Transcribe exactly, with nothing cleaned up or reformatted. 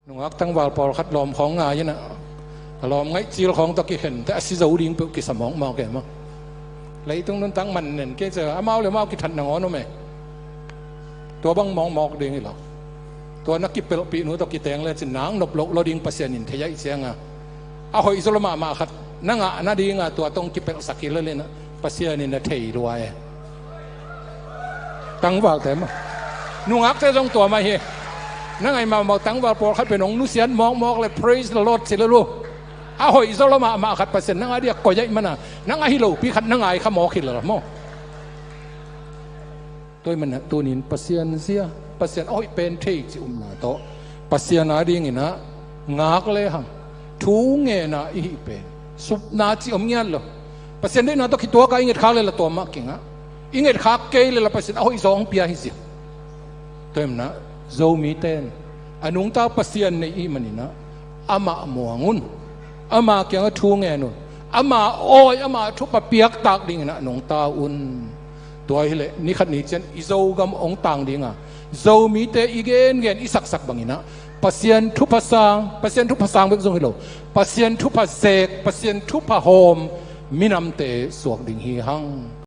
Nungak tangval pawlkhat lawm khawng ngai inah, a lawm ngaih cil khawng tawh kikhen teh a si zo ding peuh kisa mawkmawk e maw. Leitung nuntak man nen kei cia amau le amau kithat nangawn om e. Tua bang mawkmawk ding hi lo. Tua na kipelhpih nu tawh kiteng le cin nang nop loh lo ding Pasian in thei aih cianga, a hoih zaw lo mahmah khat na ngah nadinga tua tawh kipelhsak hi lo lenah Pasian in na thei lua e. Tangvalte maw, nungakte zong tua mah hi. Na ngai mahmah tangval pawlkhat pen hong nusiat mawkmawk le praise the Lord ci lel uh. A hoih zaw lo mahmah khat Pasian nang a dia koih aih mana, nang a hi lopi khat na ngai kha mawk hi lel maw. Tua hi mana tunin Pasian zia, Pasian a hoih pen thei ci upna tawh Pasian a dinginah ngak lehang thu ngena i hih pen supna ci om ngiat lo. Pasian deihna tawh kituaka i ngetkhak lela tua mah kingah, i ngetkhak kei lela Pasian a hoih zaw hong pia hi zia. Tua hi mana Zomite in a nungta Pasian neih i hih maninah amah muang un. Ama kiangah thu ngen un. Ama awi, ama thupha piaktak dinginah nungta un. Tua hileh nikhat ni cian i Zogam hong tang dinga Zomite i gengen i saksak banginah Pasian thupha sang, Pasian thupha sang bek zong hi lo, Pasian thupha zek, Pasian thupha hawm minamte suak ding hi hang.